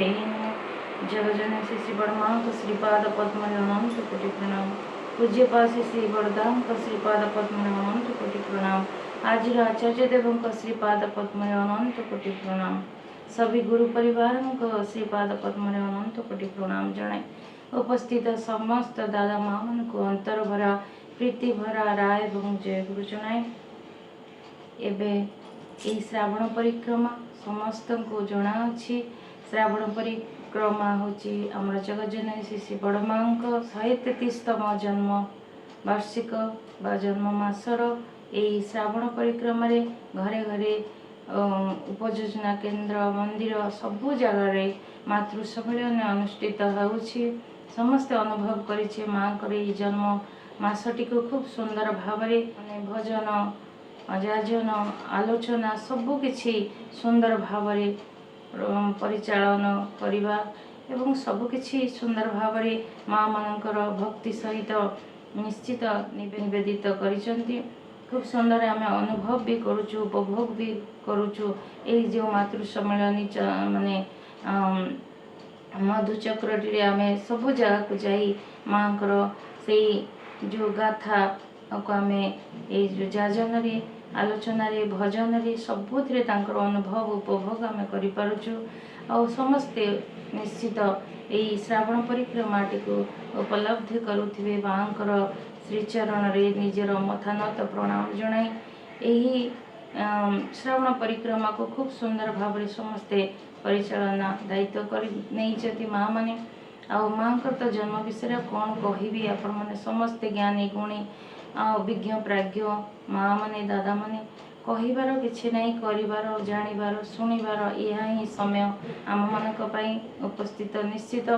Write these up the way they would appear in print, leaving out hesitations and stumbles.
ନମଃ। ଜଗଜନନୀ ଶ୍ରୀ ଶ୍ରୀ ବଡ଼ମାଙ୍କ ଶ୍ରୀପାଦ ପଦ୍ମରେ ଅନନ୍ତ କୋଟି ପ୍ରଣାମ। ପୂଜ୍ୟପାଦ ଶ୍ରୀ ଶ୍ରୀ ବଡ଼ଦାଙ୍କ ଶ୍ରୀପାଦ ପଦ୍ମରେ ଅନନ୍ତ କୋଟି ପ୍ରଣାମ। ଆଜିର ଆଚାର୍ଯ୍ୟ ଦେବଙ୍କ ଶ୍ରୀପାଦ ପଦ୍ମରେ ଅନନ୍ତ କୋଟି ପ୍ରଣାମ। ସଭି ଗୁରୁ ପରିବାରଙ୍କ ଶ୍ରୀପାଦ ପଦ୍ମରେ ଅନନ୍ତ କୋଟି ପ୍ରଣାମ ଜଣାଇ ଉପସ୍ଥିତ ସମସ୍ତ ଦାଦା ମା ମାନଙ୍କୁ ଅନ୍ତର ଭରା, ପ୍ରୀତି ଭରା ରାୟ ଏବଂ ଜୟ ଗୁରୁ ଜଣାଏ। ଏବେ ଏହି ଶ୍ରାବଣ ପରିକ୍ରମା ସମସ୍ତଙ୍କୁ ଜଣାଅଛି। ଶ୍ରାବଣ ପରିକ୍ରମା ହେଉଛି ଆମର ଜଗତଜନନୀ ଶ୍ରୀ ଶ୍ରୀ ବଡ଼ମାଙ୍କ 133ତମ ଜନ୍ମ ବାର୍ଷିକ ବା ଜନ୍ମ ମାସର ଏହି ଶ୍ରାବଣ ପରିକ୍ରମାରେ ଘରେ ଘରେ, ଉପଯୋଜନା କେନ୍ଦ୍ର, ମନ୍ଦିର, ସବୁ ଜାଗାରେ ମାତୃ ସମ୍ମିଳନୀ ଅନୁଷ୍ଠିତ ହେଉଛି। ସମସ୍ତେ ଅନୁଭବ କରିଛେ ମାଙ୍କର ଏହି ଜନ୍ମ ମାସଟିକୁ ଖୁବ୍ ସୁନ୍ଦର ଭାବରେ, ମାନେ ଭଜନ, ଯାଜନ, ଆଲୋଚନା ସବୁ କିଛି ସୁନ୍ଦର ଭାବରେ ପରିଚାଳନା କରିବା ଏବଂ ସବୁକିଛି ସୁନ୍ଦର ଭାବରେ ମା ମାନଙ୍କର ଭକ୍ତି ସହିତ ନିଶ୍ଚିତ ନିବେଦିତ କରିଛନ୍ତି। ଖୁବ୍ ସୁନ୍ଦର ଆମେ ଅନୁଭବ ବି କରୁଛୁ, ଉପଭୋଗ ବି କରୁଛୁ। ଏଇ ଯେଉଁ ମାତୃ ସମ୍ମିଳନୀ ମାନେ ମଧୁଚକ୍ରଟିରେ ଆମେ ସବୁ ଜାଗାକୁ ଯାଇ ମାଙ୍କର ସେଇ ଯେଉଁ ଗାଥାକୁ ଆମେ ଏଇ ଯେଉଁ ଯାଜନରେ, ଆଲୋଚନାରେ, ଭଜନରେ, ସବୁଥିରେ ତାଙ୍କର ଅନୁଭବ, ଉପଭୋଗ ଆମେ କରିପାରୁଛୁ। ଆଉ ସମସ୍ତେ ନିଶ୍ଚିତ ଏଇ ଶ୍ରାବଣ ପରିକ୍ରମାଟିକୁ ଉପଲବ୍ଧି କରୁଥିବେ। ମାଙ୍କର ଶ୍ରୀଚରଣରେ ନିଜର ମଥାନତ ପ୍ରଣାମ ଜଣାଇ ଏହି ଶ୍ରାବଣ ପରିକ୍ରମାକୁ ଖୁବ୍ ସୁନ୍ଦର ଭାବରେ ସମସ୍ତେ ପରିଚାଳନା ଦାୟିତ୍ୱ କରି ନେଇଛନ୍ତି ମା' ମାନେ। ଆଉ ମାଙ୍କର ତ ଜନ୍ମ ବିଷୟରେ ଆଉ କ'ଣ କହିବି? ଆପଣମାନେ ସମସ୍ତେ ଜ୍ଞାନୀ, ଗୁଣୀ ଆଉ ବିଜ୍ଞ, ପ୍ରାଜ୍ଞ ମା' ମାନେ, ଦାଦାମାନେ। କହିବାର କିଛି ନାହିଁ। କରିବାର, ଜାଣିବାର, ଶୁଣିବାର ଏହା ହିଁ ସମୟ ଆମମାନଙ୍କ ପାଇଁ ଉପସ୍ଥିତ। ନିଶ୍ଚିତ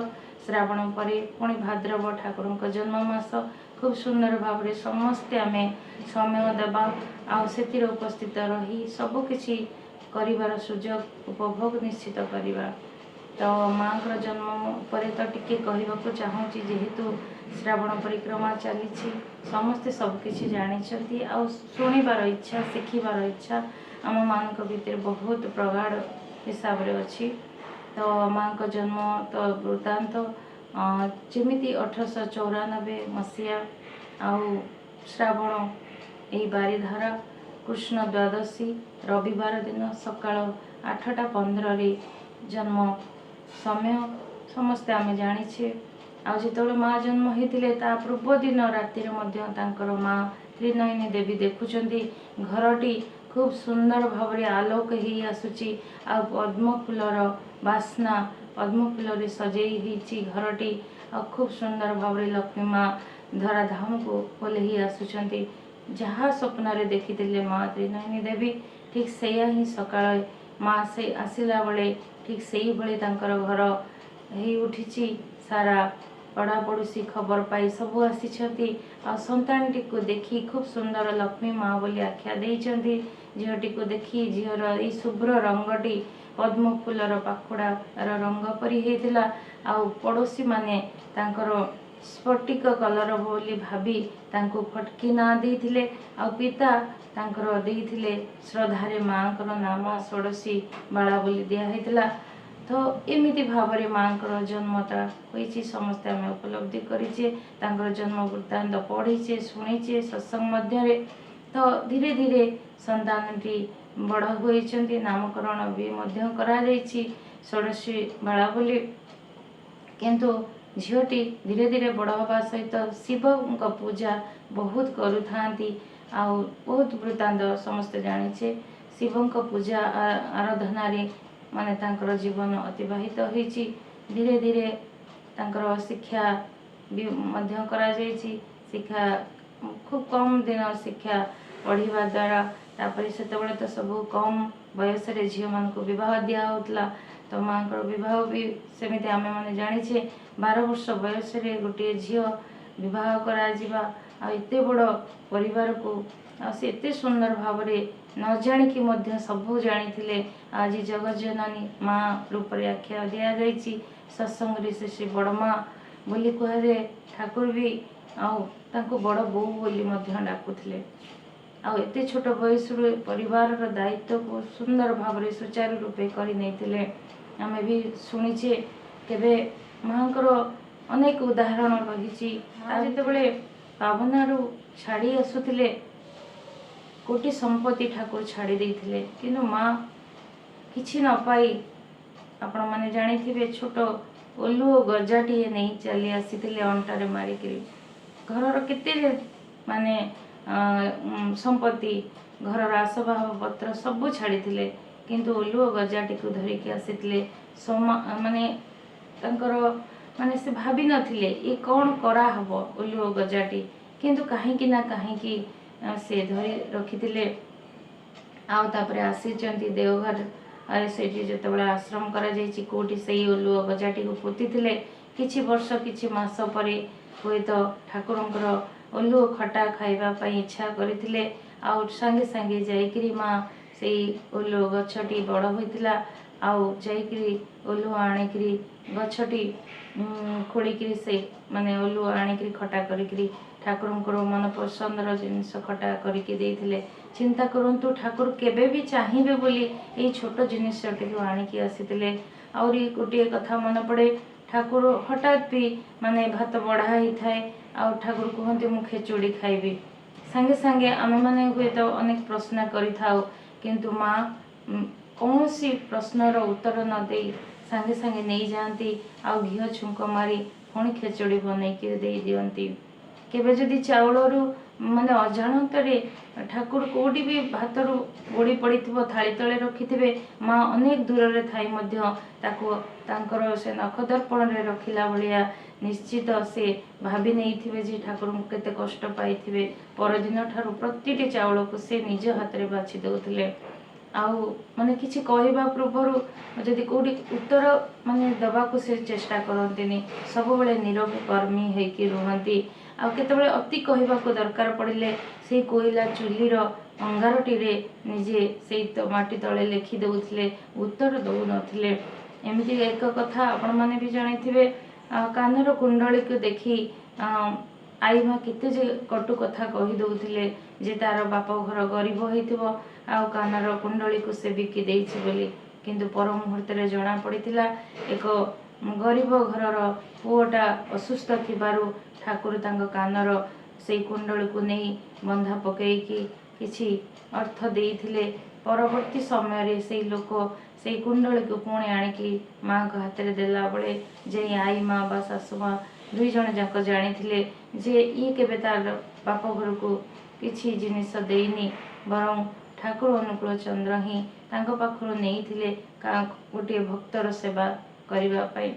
ଶ୍ରାବଣ ପରେ ପୁଣି ଭାଦ୍ରବ, ଠାକୁରଙ୍କ ଜନ୍ମ ମାସ। ଖୁବ୍ ସୁନ୍ଦର ଭାବରେ ସମସ୍ତେ ଆମେ ସମୟ ଦେବା ଆଉ ସେଥିରେ ଉପସ୍ଥିତ ରହି ସବୁକିଛି କରିବାର ସୁଯୋଗ, ଉପଭୋଗ ନିଶ୍ଚିତ କରିବା। ତ ମାଙ୍କର ଜନ୍ମ ଉପରେ ତ ଟିକେ କହିବାକୁ ଚାହୁଁଛି, ଯେହେତୁ ଶ୍ରାବଣ ପରିକ୍ରମା ଚାଲିଛି। ସମସ୍ତେ ସବୁକିଛି ଜାଣିଛନ୍ତି ଆଉ ଶୁଣିବାର ଇଚ୍ଛା, ଶିଖିବାର ଇଚ୍ଛା ଆମମାନଙ୍କ ଭିତରେ ବହୁତ ପ୍ରଗାଢ଼ ହିସାବରେ ଅଛି। ତ ମାଙ୍କ ଜନ୍ମ ତ ବୃତ୍ତାନ୍ତ ଯେମିତି 1894 ମସିହା ଆଉ ଶ୍ରାବଣ ଏହି ବାରିଧାରା କୃଷ୍ଣ ଦ୍ୱାଦଶୀ ରବିବାର ଦିନ ସକାଳ 8ଟା 15ରେ ଜନ୍ମ ସମୟ ସମସ୍ତେ ଆମେ ଜାଣିଛେ। ଆଉ ଯେତେବେଳେ ମା ଜନ୍ମ ହେଇଥିଲେ, ତା ପୂର୍ବ ଦିନ ରାତିରେ ମଧ୍ୟ ତାଙ୍କର ମା ତ୍ରିନୟନୀ ଦେବୀ ଦେଖୁଛନ୍ତି, ଘରଟି ଖୁବ୍ ସୁନ୍ଦର ଭାବରେ ଆଲୋକ ହେଇ ଆସୁଛି ଆଉ ପଦ୍ମ ଫୁଲର ବାସ୍ନା, ପଦ୍ମ ଫୁଲରେ ସଜେଇ ହେଇଛି ଘରଟି ଆଉ ଖୁବ୍ ସୁନ୍ଦର ଭାବରେ ଲକ୍ଷ୍ମୀ ମା ଧରାଧାମକୁ ଓହ୍ଲେଇ ଆସୁଛନ୍ତି। ଯାହା ସ୍ୱପ୍ନରେ ଦେଖିଥିଲେ ମା ତ୍ରିନୟନୀ ଦେବୀ, ଠିକ୍ ସେଇଆ ହିଁ ସକାଳେ ମା ସେ ଆସିଲା ବେଳେ ଠିକ୍ ସେଇଭଳି ତାଙ୍କର ଘର ହେଇ ଉଠିଛି। ସାରା ପଡ଼ା ପଡ଼ୋଶୀ ଖବର ପାଇ ସବୁ ଆସିଛନ୍ତି ଆଉ ସନ୍ତାନଟିକୁ ଦେଖି ଖୁବ୍ ସୁନ୍ଦର ଲକ୍ଷ୍ମୀ ମା ବୋଲି ଆଖ୍ୟା ଦେଇଛନ୍ତି। ଝିଅଟିକୁ ଦେଖି ଝିଅର ଏଇ ଶୁଭ୍ର ରଙ୍ଗଟି ପଦ୍ମ ଫୁଲର ପାଖୁଡ଼ାର ରଙ୍ଗ ପରି ହେଇଥିଲା ଆଉ ପଡ଼ୋଶୀମାନେ ତାଙ୍କର ସ୍ଫଟିକ କଲର ବୋଲି ଭାବି ତାଙ୍କୁ ଫଟକି ନାଁ ଦେଇଥିଲେ। ଆଉ ପିତା ତାଙ୍କର ଦେଇଥିଲେ ଶ୍ରଦ୍ଧାରେ ମାଙ୍କର ନାମ ଷୋଡ଼ଶୀ ବାଳା ବୋଲି ଦିଆ ହେଇଥିଲା। ତ ଏମିତି ଭାବରେ ମାଙ୍କର ଜନ୍ମଟା ହୋଇଛି। ସମସ୍ତେ ଆମେ ଉପଲବ୍ଧି କରିଛେ, ତାଙ୍କର ଜନ୍ମ ବୃତ୍ତାନ୍ତ ପଢ଼ିଛେ, ଶୁଣିଛେ ସତ୍ସଙ୍ଗ ମଧ୍ୟରେ। ତ ଧୀରେ ଧୀରେ ସନ୍ତାନଟି ବଡ଼ ହୋଇଛନ୍ତି, ନାମକରଣ ବି ମଧ୍ୟ କରାଯାଇଛି ଷୋଡ଼ଶୀ ବାଳା ବୋଲି। କିନ୍ତୁ ଝିଅଟି ଧୀରେ ଧୀରେ ବଡ଼ ହେବା ସହିତ ଶିବଙ୍କ ପୂଜା ବହୁତ କରୁଥାନ୍ତି। ଆଉ ବହୁତ ବୃତ୍ତାନ୍ତ ସମସ୍ତେ ଜାଣିଛେ। ଶିବଙ୍କ ପୂଜା ଆରାଧନାରେ ମାନେ ତାଙ୍କର ଜୀବନ ଅତିବାହିତ ହୋଇଛି। ଧୀରେ ଧୀରେ ତାଙ୍କର ଶିକ୍ଷା ବି ମଧ୍ୟ କରାଯାଇଛି। ଶିକ୍ଷା ଖୁବ୍ କମ୍ ଦିନ ଶିକ୍ଷା ପଢ଼ିବା ଦ୍ୱାରା, ତାପରେ ସେତେବେଳେ ତ ସବୁ କମ୍ ବୟସରେ ଝିଅମାନଙ୍କୁ ବିବାହ ଦିଆ ହେଉଥିଲା। ତ ମାଙ୍କର ବିବାହ ବି ସେମିତି ଆମେମାନେ ଜାଣିଛେ। 12 ବର୍ଷ ବୟସରେ ଗୋଟିଏ ଝିଅ ବିବାହ କରାଯିବା ଆଉ ଏତେ ବଡ଼ ପରିବାରକୁ, ଆଉ ସେ ଏତେ ସୁନ୍ଦର ଭାବରେ ନ ଜାଣିକି ମଧ୍ୟ ସବୁ ଜାଣିଥିଲେ। ଆଜି ଜଗତଜନନୀ ମା ରୂପରେ ଆଖ୍ୟା ଦିଆଯାଇଛି। ସତ୍ସଙ୍ଗରେ ସେ ଶ୍ରୀ ବଡ଼ ମା ବୋଲି କୁହାଯାଏ। ଠାକୁର ବି ଆଉ ତାଙ୍କୁ ବଡ଼ ବୋଉ ବୋଲି ମଧ୍ୟ ଡାକୁଥିଲେ। ଆଉ ଏତେ ଛୋଟ ବୟସରୁ ପରିବାରର ଦାୟିତ୍ୱକୁ ସୁନ୍ଦର ଭାବରେ ସୁଚାରୁ ରୂପେ କରି ନେଇଥିଲେ। ଆମେ ବି ଶୁଣିଛେ। କେବେ ମାଆଙ୍କର ଅନେକ ଉଦାହରଣ ରହିଛି। ମା ଯେତେବେଳେ ପାବନାରୁ ଛାଡ଼ି ଆସୁଥିଲେ, କୋଟି ସମ୍ପତ୍ତି ଠାକୁର ଛାଡ଼ି ଦେଇଥିଲେ, କିନ୍ତୁ ମା କିଛି ନ ପାଇ, ଆପଣମାନେ ଜାଣିଥିବେ, ଛୋଟ ଓଲୁଅ ଗଜାଟିଏ ନେଇ ଚାଲି ଆସିଥିଲେ ଅଣ୍ଟାରେ ମାରିକିରି। ଘରର କେତେ ମାନେ ସମ୍ପତ୍ତି, ଘରର ଆସବାବପତ୍ର ସବୁ ଛାଡ଼ିଥିଲେ, କିନ୍ତୁ ଓଲୁଅ ଗଜାଟିକୁ ଧରିକି ଆସିଥିଲେ। ମାନେ ତାଙ୍କର ମାନେ ସେ ଭାବିନଥିଲେ ଏ କ'ଣ କରାହବ ଓଲୁଅ ଗଜାଟି, କିନ୍ତୁ କାହିଁକି ନା କାହିଁକି ସେ ଧରି ରଖିଥିଲେ। ଆଉ ତାପରେ ଆସିଛନ୍ତି ଦେଓଘର, ସେଇଠି ଯେତେବେଳେ ଆଶ୍ରମ କରାଯାଇଛି, କେଉଁଠି ସେଇ ଓଲୁଅ ଗଜାଟିକୁ ପୋତିଥିଲେ। କିଛି ବର୍ଷ, କିଛି ମାସ ପରେ ହୁଏତ ଠାକୁରଙ୍କର ଓଲୁଅ ଖଟା ଖାଇବା ପାଇଁ ଇଚ୍ଛା କରିଥିଲେ, ଆଉ ସାଙ୍ଗେ ସାଙ୍ଗେ ଯାଇକିରି ମା ସେଇ ଓଲୁଅ ଗଛଟି ବଡ଼ ହୋଇଥିଲା, ଆଉ ଯାଇକିରି ଓଲୁଅ ଆଣିକିରି ଗଛଟି ଖୋଳିକିରି ସେଇ ମାନେ ଓଲୁଅ ଆଣିକିରି ଖଟା କରିକିରି ଠାକୁରଙ୍କର ମନ ପସନ୍ଦର ଜିନିଷ ଖଟା କରିକି ଦେଇଥିଲେ। ଚିନ୍ତା କରନ୍ତୁ, ଠାକୁର କେବେ ବି ଚାହିଁବେ ବୋଲି ଏଇ ଛୋଟ ଜିନିଷଟିକୁ ଆଣିକି ଆସିଥିଲେ। ଆହୁରି ଗୋଟିଏ କଥା ମନେ ପଡ଼େ, ଠାକୁର ହଠାତ୍ ବି ମାନେ ଭାତ ବଢ଼ା ହେଇଥାଏ ଆଉ ଠାକୁର କୁହନ୍ତି, "ମୁଁ ଖେଚୁଡ଼ି ଖାଇବି।" ସାଙ୍ଗେ ସାଙ୍ଗେ ଆମେମାନେ ହୁଏତ ଅନେକ ପ୍ରଶ୍ନ କରିଥାଉ, କିନ୍ତୁ ମା କୌଣସି ପ୍ରଶ୍ନର ଉତ୍ତର ନ ଦେଇ ସାଙ୍ଗେ ସାଙ୍ଗେ ନେଇଯାଆନ୍ତି ଆଉ ଘିଅ ଛୁଙ୍କ ମାରି ପୁଣି ଖେଚୁଡ଼ି ବନେଇକି ଦେଇ ଦିଅନ୍ତି। କେବେ ଯଦି ଚାଉଳରୁ ମାନେ ଅଜାଣତରେ ଠାକୁର କେଉଁଠି ବି ଭାତରୁ ଗୋଡ଼ି ପଡ଼ିଥିବ, ଥାଳି ତଳେ ରଖିଥିବେ, ମା ଅନେକ ଦୂରରେ ଥାଇ ମଧ୍ୟ ତାକୁ ତାଙ୍କର ସେ ନଖ ଦର୍ପଣରେ ରଖିଲା ଭଳିଆ ନିଶ୍ଚିତ ସେ ଭାବି ନେଇଥିବେ ଯେ ଠାକୁରଙ୍କୁ କେତେ କଷ୍ଟ ପାଇଥିବେ। ପରଦିନ ଠାରୁ ପ୍ରତିଟି ଚାଉଳକୁ ସେ ନିଜ ହାତରେ ବାଛି ଦେଉଥିଲେ। ଆଉ ମାନେ କିଛି କହିବା ପୂର୍ବରୁ ଯଦି କେଉଁଠି ଉତ୍ତର ମାନେ ଦେବାକୁ ସେ ଚେଷ୍ଟା କରନ୍ତିନି, ସବୁବେଳେ ନିରବ କର୍ମୀ ହେଇକି ରୁହନ୍ତି। ଆଉ କେତେବେଳେ ଅତି କହିବାକୁ ଦରକାର ପଡ଼ିଲେ ସେଇ କୋଇଲା ଚୁଲିର ଅଙ୍ଗାରଟିରେ ନିଜେ ସେଇ ତ ମାଟି ତଳେ ଲେଖି ଦେଉଥିଲେ, ଉତ୍ତର ଦେଉନଥିଲେ। ଏମିତି ଏକ କଥା ଆପଣମାନେ ବି ଜାଣିଥିବେ, କାନର କୁଣ୍ଡଳୀକୁ ଦେଖି ଆଈ ମା କେତେ ଯେ କଟୁ କଥା କହି ଦେଉଥିଲେ ଯେ ତାର ବାପ ଘର ଗରିବ ହେଇଥିବ ଆଉ କାନର କୁଣ୍ଡଳୀକୁ ସେ ବିକି ଦେଇଛି ବୋଲି। କିନ୍ତୁ ପର ମୁହୂର୍ତ୍ତରେ ଜଣା ପଡ଼ିଥିଲା, ଏକ ଗରିବ ଘରର ପୁଅଟା ଅସୁସ୍ଥ ଥିବାରୁ ଠାକୁର ତାଙ୍କ କାନର ସେଇ କୁଣ୍ଡଳୀକୁ ନେଇ ବନ୍ଧା ପକେଇକି କିଛି ଅର୍ଥ ଦେଇଥିଲେ। ପରବର୍ତ୍ତୀ ସମୟରେ ସେଇ ଲୋକ ସେଇ କୁଣ୍ଡଳୀକୁ ପୁଣି ଆଣିକି ମାଙ୍କ ହାତରେ ଦେଲାବେଳେ ଯାଇ ଆଈ ମା ବା ଶାଶୁ ମା ଦୁଇ ଜଣ ଯାକ ଜାଣିଥିଲେ ଯେ ଇଏ କେବେ ତାର ବାପ ଘରକୁ କିଛି ଜିନିଷ ଦେଇନି, ବରଂ ଠାକୁର ଅନୁକୂଳ ଚନ୍ଦ୍ର ହିଁ ତାଙ୍କ ପାଖରୁ ନେଇଥିଲେ ଗୋଟିଏ ଭକ୍ତର ସେବା କରିବା ପାଇଁ।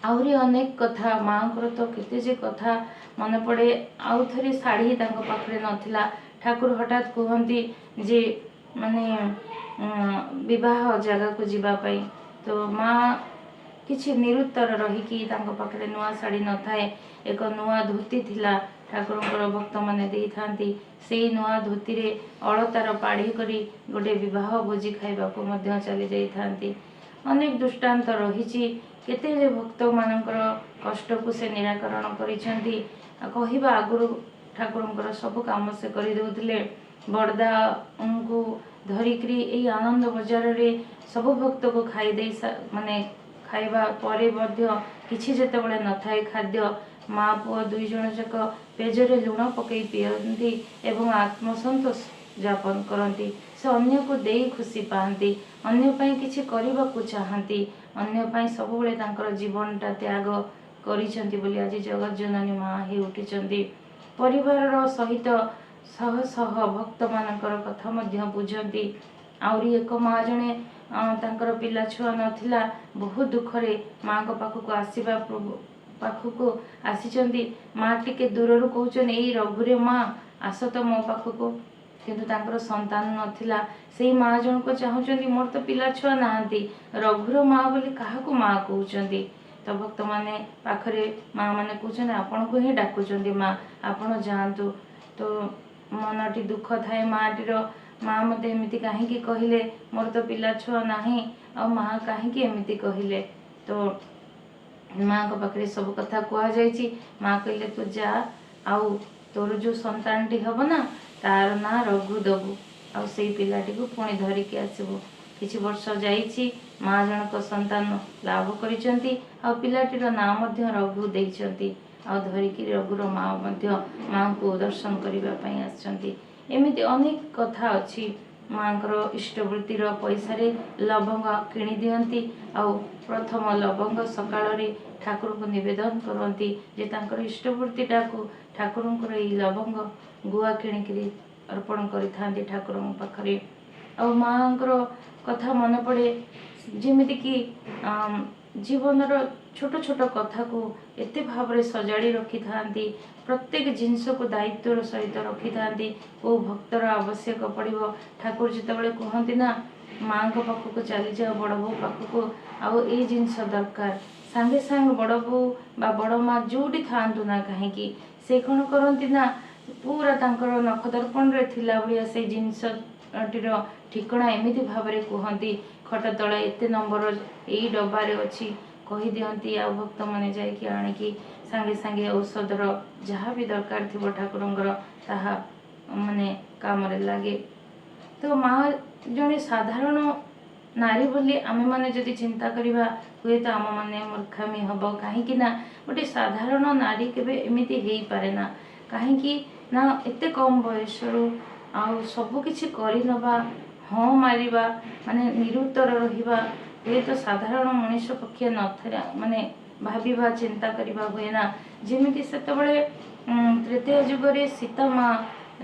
ଆହୁରି ଅନେକ କଥା, ମାଆଙ୍କର ତ କେତେ ଯେ କଥା ମନେ ପଡ଼େ। ଆଉ ଥରେ ଶାଢ଼ୀ ତାଙ୍କ ପାଖରେ ନଥିଲା। ଠାକୁର ହଠାତ୍ କୁହନ୍ତି ଯେ ମାନେ ବିବାହ ଜାଗାକୁ ଯିବା ପାଇଁ, ତ ମା କିଛି ନିରୁତ୍ତର ରହିକି, ତାଙ୍କ ପାଖରେ ନୂଆ ଶାଢ଼ୀ ନଥାଏ, ଏକ ନୂଆ ଧୋତି ଥିଲା, ଠାକୁରଙ୍କର ଭକ୍ତମାନେ ଦେଇଥାନ୍ତି, ସେଇ ନୂଆ ଧୋତିରେ ଅଳତାର ପାଢ଼ୀ କରି ଗୋଟେ ବିବାହ ଭୋଜି ଖାଇବାକୁ ମଧ୍ୟ ଚାଲି ଯାଇଥାନ୍ତି। ଅନେକ ଦୃଷ୍ଟାନ୍ତ ରହିଛି, କେତେ ଯେ ଭକ୍ତମାନଙ୍କର କଷ୍ଟକୁ ସେ ନିରାକରଣ କରିଛନ୍ତି। ଆଉ କହିବା ଆଗରୁ ଠାକୁରଙ୍କର ସବୁ କାମ ସେ କରିଦେଉଥିଲେ। ବଡ଼ଦାଙ୍କୁ ଧରିକିରି ଏଇ ଆନନ୍ଦ ବଜାରରେ ସବୁ ଭକ୍ତକୁ ଖାଇ ଦେଇ ମାନେ ଖାଇବା ପରେ ମଧ୍ୟ କିଛି ଯେତେବେଳେ ନଥାଏ ଖାଦ୍ୟ, ମା ପୁଅ ଦୁଇ ଜଣ ଯାକ ପେଜରେ ଲୁଣ ପକେଇ ପିଅନ୍ତି ଏବଂ ଆତ୍ମସନ୍ତୋଷ ଯାପନ କରନ୍ତି। ସେ ଅନ୍ୟକୁ ଦେଇ ଖୁସି ପାଆନ୍ତି, ଅନ୍ୟ ପାଇଁ କିଛି କରିବାକୁ ଚାହାନ୍ତି, ଅନ୍ୟ ପାଇଁ ସବୁବେଳେ ତାଙ୍କର ଜୀବନଟା ତ୍ୟାଗ କରିଛନ୍ତି ବୋଲି ଆଜି ଜଗତ ଜନନୀ ମା ହେଇ ଉଠିଛନ୍ତି। ପରିବାରର ସହିତ ଶହ ଶହ ଭକ୍ତମାନଙ୍କର କଥା ମଧ୍ୟ ବୁଝନ୍ତି। ଆହୁରି ଏକ ମା ଜଣେ, ତାଙ୍କର ପିଲା ଛୁଆ ନଥିଲା, ବହୁତ ଦୁଃଖରେ ମାଙ୍କ ପାଖକୁ ଆସିବା ପାଖକୁ ଆସିଛନ୍ତି। ମା ଟିକେ ଦୂରରୁ କହୁଛନ୍ତି, "ଏଇ ରଘୁରେ ମା, ଆସ ତ ମୋ ପାଖକୁ।" କିନ୍ତୁ ତାଙ୍କର ସନ୍ତାନ ନଥିଲା। ସେଇ ମା ଜଣକ ଚାହୁଁଛନ୍ତି, ମୋର ତ ପିଲା ଛୁଆ ନାହାନ୍ତି, ରଘୁର ମା ବୋଲି କାହାକୁ ମା କହୁଛନ୍ତି? ତ ଭକ୍ତମାନେ ପାଖରେ ମା ମାନେ କହୁଛନ୍ତି, "ଆପଣଙ୍କୁ ହିଁ ଡାକୁଛନ୍ତି ମା, ଆପଣ ଯାଆନ୍ତୁ।" ତ ମନଟି ଦୁଃଖ ଥାଏ ମାଟିର, ମା ମୋତେ ଏମିତି କାହିଁକି କହିଲେ? ମୋର ତ ପିଲା ଛୁଆ ନାହିଁ, ଆଉ ମା କାହିଁକି ଏମିତି କହିଲେ? ତ ମାଙ୍କ ପାଖରେ ସବୁ କଥା କୁହାଯାଇଛି। ମା କହିଲେ, "ତୁ ଯା, ଆଉ ତୋର ଯୋଉ ସନ୍ତାନଟି ହବ ନା, ତାର ନାଁ ରଘୁ ଦବୁ, ଆଉ ସେଇ ପିଲାଟିକୁ ପୁଣି ଧରିକି ଆସିବୁ।" କିଛି ବର୍ଷ ଯାଇଛି, ମା ଜଣକ ସନ୍ତାନ ଲାଭ କରିଛନ୍ତି ଆଉ ପିଲାଟିର ନାଁ ମଧ୍ୟ ରଘୁ ଦେଇଛନ୍ତି। ଆଉ ଧରିକି ରଘୁର ମା ମଧ୍ୟ ମାଙ୍କୁ ଦର୍ଶନ କରିବା ପାଇଁ ଆସିଛନ୍ତି। ଏମିତି ଅନେକ କଥା ଅଛି। ମାଙ୍କର ଇଷ୍ଟବୃତ୍ତିର ପଇସାରେ ଲବଙ୍ଗ କିଣି ଦିଅନ୍ତି ଆଉ ପ୍ରଥମ ଲବଙ୍ଗ ସକାଳରେ ଠାକୁରଙ୍କୁ ନିବେଦନ କରନ୍ତି ଯେ ତାଙ୍କର ଇଷ୍ଟବୃତ୍ତିଟାକୁ ଠାକୁରଙ୍କର ଏଇ ଲବଙ୍ଗ ଗୁଆ କିଣିକିରି ଅର୍ପଣ କରିଥାନ୍ତି ଠାକୁରଙ୍କ ପାଖରେ। ଆଉ ମାଆଙ୍କର କଥା ମନେ ପଡ଼େ, ଯେମିତିକି ଜୀବନର ଛୋଟ ଛୋଟ କଥାକୁ ଏତେ ଭାବରେ ସଜାଡ଼ି ରଖିଥାନ୍ତି, ପ୍ରତ୍ୟେକ ଜିନିଷକୁ ଦାୟିତ୍ୱର ସହିତ ରଖିଥାନ୍ତି। କେଉଁ ଭକ୍ତର ଆବଶ୍ୟକ ପଡ଼ିବ, ଠାକୁର ଯେତେବେଳେ କୁହନ୍ତି ନା ମାଆଙ୍କ ପାଖକୁ ଚାଲିଯାଅ, ବଡ଼ ବୋଉ ପାଖକୁ, ଆଉ ଏଇ ଜିନିଷ ଦରକାର, ସାଙ୍ଗେ ସାଙ୍ଗେ ବଡ଼ ବୋଉ ବା ବଡ଼ ମା ଯେଉଁଠି ଥାଆନ୍ତୁ ନା କାହିଁକି, ସେ କ'ଣ କରନ୍ତି ନା ପୁରା ତାଙ୍କର ନଖ ଦର୍ପଣରେ ଥିଲା ଭଳିଆ ସେଇ ଜିନିଷଟିର ଠିକଣା ଏମିତି ଭାବରେ କୁହନ୍ତି, ଖଟ ତଳେ ଏତେ ନମ୍ବର ଏଇ ଡବାରେ ଅଛି କହିଦିଅନ୍ତି। ଆଉ ଭକ୍ତମାନେ ଯାଇକି ଆଣିକି ସାଙ୍ଗେ ସାଙ୍ଗେ ଔଷଧର ଯାହା ବି ଦରକାର ଥିବ ଠାକୁରଙ୍କର ତାହା ମାନେ କାମରେ ଲାଗେ। ତ ମା ଜଣେ ସାଧାରଣ ନାରୀ ବୋଲି ଆମେମାନେ ଯଦି ଚିନ୍ତା କରିବା, ହୁଏତ ଆମମାନେ ମୂର୍ଖାମି ହେବ। କାହିଁକି ନା ଗୋଟେ ସାଧାରଣ ନାରୀ କେବେ ଏମିତି ହେଇପାରେ ନା। କାହିଁକି ନା ଏତେ କମ୍ ବୟସରୁ ଆଉ ସବୁକିଛି କରିନେବା, ହଁ ମାରିବା, ମାନେ ନିରୁତ୍ତର ରହିବା ହୁଏତ ସାଧାରଣ ମଣିଷ ପକ୍ଷେ ନଥାଏ, ମାନେ ଭାବିବା ଚିନ୍ତା କରିବା ହୁଏ ନା। ଯେମିତି ସେତେବେଳେ ତ୍ରେତୟା ଯୁଗରେ ସୀତା ମା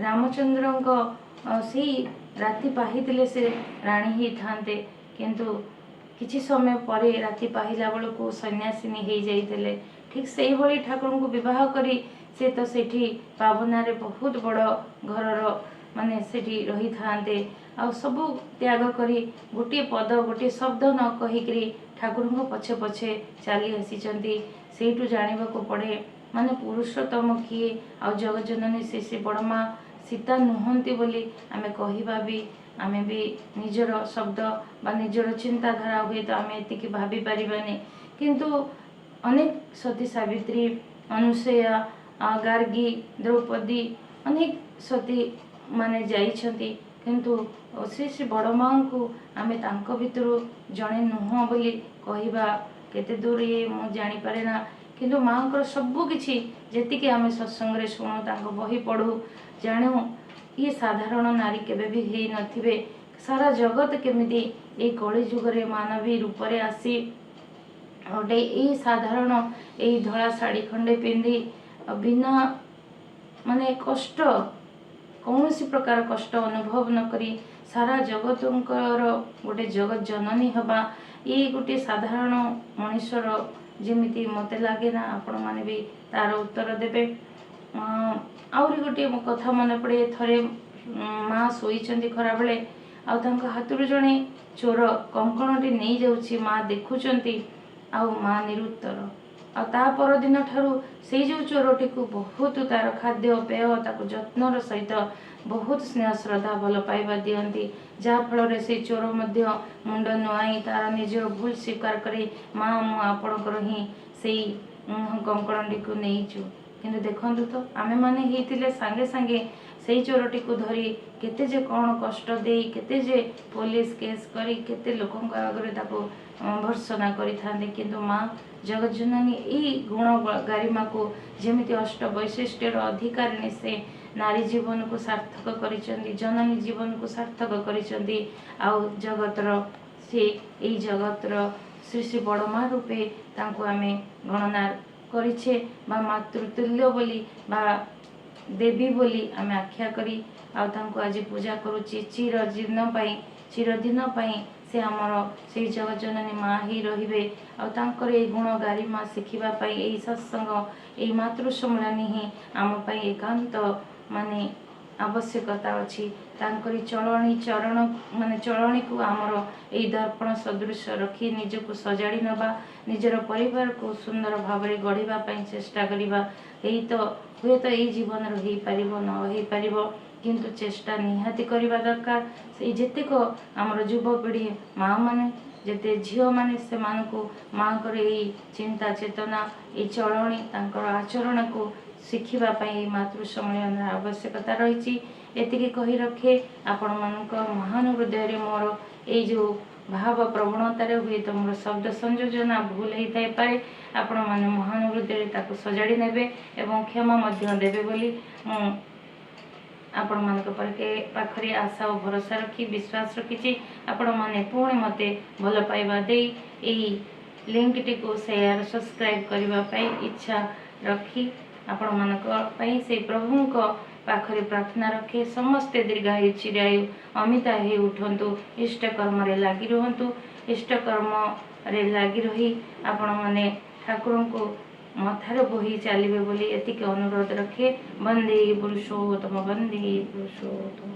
ରାମଚନ୍ଦ୍ରଙ୍କ ସେଇ ରାତି ପାହିଥିଲେ ସେ ରାଣୀ ହେଇଥାନ୍ତେ, କିନ୍ତୁ କିଛି ସମୟ ପରେ ରାତି ପାହିଲା ବେଳକୁ ସନ୍ନ୍ୟାସିନୀ ହେଇଯାଇଥିଲେ। ଠିକ୍ ସେଇଭଳି ଠାକୁରଙ୍କୁ ବିବାହ କରି ସେ ତ ସେଠି ପାବନାରେ ବହୁତ ବଡ଼ ଘରର ମାନେ ସେଠି ରହିଥାନ୍ତେ, ଆଉ ସବୁ ତ୍ୟାଗ କରି ଗୋଟିଏ ପଦ ଗୋଟିଏ ଶବ୍ଦ ନ କହିକିରି ଠାକୁରଙ୍କ ପଛେ ପଛେ ଚାଲି ଆସିଛନ୍ତି। ସେଇଠୁ ଜାଣିବାକୁ ପଡ଼େ ମାନେ ପୁରୁଷୋତ୍ତମ କିଏ ଆଉ ଜଗତଜନନୀ ଶ୍ରୀ ଶ୍ରୀ ବଡ଼ ମା ସୀତା ନୁହନ୍ତି ବୋଲି ଆମେ କହିବା ବି, ଆମେ ବି ନିଜର ଶବ୍ଦ ବା ନିଜର ଚିନ୍ତାଧାରା ହୁଏତ ଆମେ ଏତିକି ଭାବିପାରିବାନି। କିନ୍ତୁ ଅନେକ ସତୀ ସାବିତ୍ରୀ, ଅନୁସୟା, ଗାର୍ଗୀ, ଦ୍ରୌପଦୀ, ଅନେକ ସତୀ ମାନେ ଯାଇଛନ୍ତି, କିନ୍ତୁ ଶ୍ରୀ ଶ୍ରୀ ବଡ଼ ମାଆଙ୍କୁ ଆମେ ତାଙ୍କ ଭିତରୁ ଜଣେ ନୁହଁ ବୋଲି କହିବା କେତେ ଦୂର ଇଏ ମୁଁ ଜାଣିପାରେ ନା। କିନ୍ତୁ ମାଆଙ୍କର ସବୁ କିଛି ଯେତିକି ଆମେ ସତ୍ସଙ୍ଗରେ ଶୁଣୁ, ତାଙ୍କ ବହି ପଢ଼ୁ, ଜାଣୁ, ଇଏ ସାଧାରଣ ନାରୀ କେବେ ବି ହେଇନଥିବେ। ସାରା ଜଗତ କେମିତି ଏଇ କଳି ଯୁଗରେ ମାନବୀ ରୂପରେ ଆସି ଗୋଟେ ଏଇ ସାଧାରଣ ଏଇ ଧଳା ଶାଢ଼ୀ ଖଣ୍ଡେ ପିନ୍ଧି ବିନା ମାନେ କଷ୍ଟ, କୌଣସି ପ୍ରକାର କଷ୍ଟ ଅନୁଭବ ନ କରି ସାରା ଜଗତଙ୍କର ଗୋଟେ ଜଗତ ଜନନୀ ହେବା, ଇଏ ଗୋଟେ ସାଧାରଣ ମଣିଷର ଯେମିତି ମୋତେ ଲାଗେ ନା, ଆପଣମାନେ ବି ତାର ଉତ୍ତର ଦେବେ। ଆହୁରି ଗୋଟିଏ କଥା ମନେ ପଡ଼େ, ଥରେ ମା ଶୋଇଛନ୍ତି ଖରାବେଳେ, ଆଉ ତାଙ୍କ ହାତରୁ ଜଣେ ଚୋର କଙ୍କଣଟି ନେଇଯାଉଛି, ମା ଦେଖୁଛନ୍ତି ଆଉ ମା ନିରୁତ୍ତର। ଆଉ ତା ପରଦିନ ଠାରୁ ସେଇ ଯେଉଁ ଚୋରଟିକୁ ବହୁତ ତାର ଖାଦ୍ୟପେୟ ତାକୁ ଯତ୍ନର ସହିତ ବହୁତ ସ୍ନେହ ଶ୍ରଦ୍ଧା ଭଲ ପାଇବା ଦିଅନ୍ତି, ଯାହାଫଳରେ ସେଇ ଚୋର ମଧ୍ୟ ମୁଣ୍ଡ ନୁଆଇଁ ତାର ନିଜର ଭୁଲ ସ୍ୱୀକାର କରି, ମା ମୁଁ ଆପଣଙ୍କର ହିଁ ସେଇ କଙ୍କଣଟିକୁ ନେଇଛୁ। କିନ୍ତୁ ଦେଖନ୍ତୁ ତ ଆମେମାନେ ହେଇଥିଲେ ସାଙ୍ଗେ ସାଙ୍ଗେ ସେଇ ଚୋରଟିକୁ ଧରି କେତେ ଯେ କ'ଣ କଷ୍ଟ ଦେଇ, କେତେ ଯେ ପୋଲିସ କେସ୍ କରି, କେତେ ଲୋକଙ୍କ ଆଗରେ ତାକୁ ଭର୍ତ୍ସନା କରିଥାନ୍ତେ। କିନ୍ତୁ ମା ଜଗତଜନନୀ ଏଇ ଗୁଣ ଗାରିମାକୁ ଯେମିତି ଅଷ୍ଟ ବୈଶିଷ୍ଟ୍ୟର ଅଧିକାରିଣୀ, ସେ ନାରୀ ଜୀବନକୁ ସାର୍ଥକ କରିଛନ୍ତି, ଜନନୀ ଜୀବନକୁ ସାର୍ଥକ କରିଛନ୍ତି। ଆଉ ଜଗତର ସେ ଏଇ ଜଗତର ଶ୍ରୀ ଶ୍ରୀ ବଡ଼ ମା ରୂପେ ତାଙ୍କୁ ଆମେ ଗଣନା କରିଛେ ବା ମାତୃତୁଲ୍ୟ ବୋଲି ବା ଦେବୀ ବୋଲି ଆମେ ଆଖ୍ୟା କରି ଆଉ ତାଙ୍କୁ ଆଜି ପୂଜା କରୁଛି। ଚିରଦିନ ପାଇଁ, ଚିରଦିନ ପାଇଁ ସେ ଆମର ସେଇ ଜଗତଜନନୀ ମା ହେଇ ରହିବେ। ଆଉ ତାଙ୍କର ଏଇ ଗୁଣ ଗାରିମା ଶିଖିବା ପାଇଁ ଏଇ ସତ୍ସଙ୍ଗ, ଏଇ ମାତୃ ସମ୍ମିଳନୀ ହିଁ ଆମ ପାଇଁ ଏକାନ୍ତ ମାନେ ଆବଶ୍ୟକତା ଅଛି। ତାଙ୍କରି ଚଳଣି ଚରଣ ମାନେ ଚଳଣିକୁ ଆମର ଏଇ ଦର୍ପଣ ସଦୃଶ ରଖି ନିଜକୁ ସଜାଡ଼ି ନେବା, ନିଜର ପରିବାରକୁ ସୁନ୍ଦର ଭାବରେ ଗଢ଼ିବା ପାଇଁ ଚେଷ୍ଟା କରିବା। ଏଇ ତ ହୁଏତ ଏଇ ଜୀବନରେ ହେଇପାରିବ ନ ହେଇପାରିବ, କିନ୍ତୁ ଚେଷ୍ଟା ନିହାତି କରିବା ଦରକାର। ସେଇ ଯେତେକ ଆମର ଯୁବପିଢ଼ି ମାଆମାନେ ଯେତେ ଝିଅମାନେ, ସେମାନଙ୍କୁ ମାଆଙ୍କର ଏଇ ଚିନ୍ତା ଚେତନା, ଏଇ ଚଳଣି, ତାଙ୍କର ଆଚରଣକୁ ଶିଖିବା ପାଇଁ ଏଇ ମାତୃ ସମ୍ମିଳନୀର ଆବଶ୍ୟକତା ରହିଛି। ଏତିକି କହି ରଖେ, ଆପଣମାନଙ୍କ ମହାନ ହୃଦୟରେ ମୋର ଏଇ ଯେଉଁ ଭାବ ପ୍ରବଣତାରେ ହୁଏତ ମୋର ଶବ୍ଦ ସଂଯୋଜନା ଭୁଲ ହେଇଥାଇପାରେ, ଆପଣମାନେ ମହାନ ହୃଦୟରେ ତାକୁ ସଜାଡ଼ି ନେବେ ଏବଂ କ୍ଷମା ମଧ୍ୟ ଦେବେ ବୋଲି ମୁଁ ଆପଣମାନଙ୍କ ପାଖରେ ଆଶା ଓ ଭରସା ରଖି ବିଶ୍ୱାସ ରଖିଛି। ଆପଣମାନେ ପୁଣି ମୋତେ ଭଲ ପାଇବା ଦେଇ ଏଇ ଲିଙ୍କଟିକୁ ସେୟାର, ସବସ୍କ୍ରାଇବ୍ କରିବା ପାଇଁ ଇଚ୍ଛା ରଖି ଆପଣମାନଙ୍କ ପାଇଁ ସେଇ ପ୍ରଭୁଙ୍କ ପାଖରେ ପ୍ରାର୍ଥନା ରଖେ। ସମସ୍ତେ ଦୀର୍ଘାୟୁ, ଚିରାୟୁ, ଅମିତା ହେଇ ଉଠନ୍ତୁ, ଇଷ୍ଟକର୍ମରେ ଲାଗି ରୁହନ୍ତୁ। ଇଷ୍ଟକର୍ମରେ ଲାଗି ରହି ଆପଣମାନେ ଠାକୁରଙ୍କୁ ମଥାରେ ବୋହି ଚାଲିବେ ବୋଲି ଏତିକି ଅନୁରୋଧ ରଖେ। ବନ୍ଦେ ପୁରୁଷୋତ୍ତମ, ବନ୍ଦେ ପୁରୁଷୋତ୍ତମ।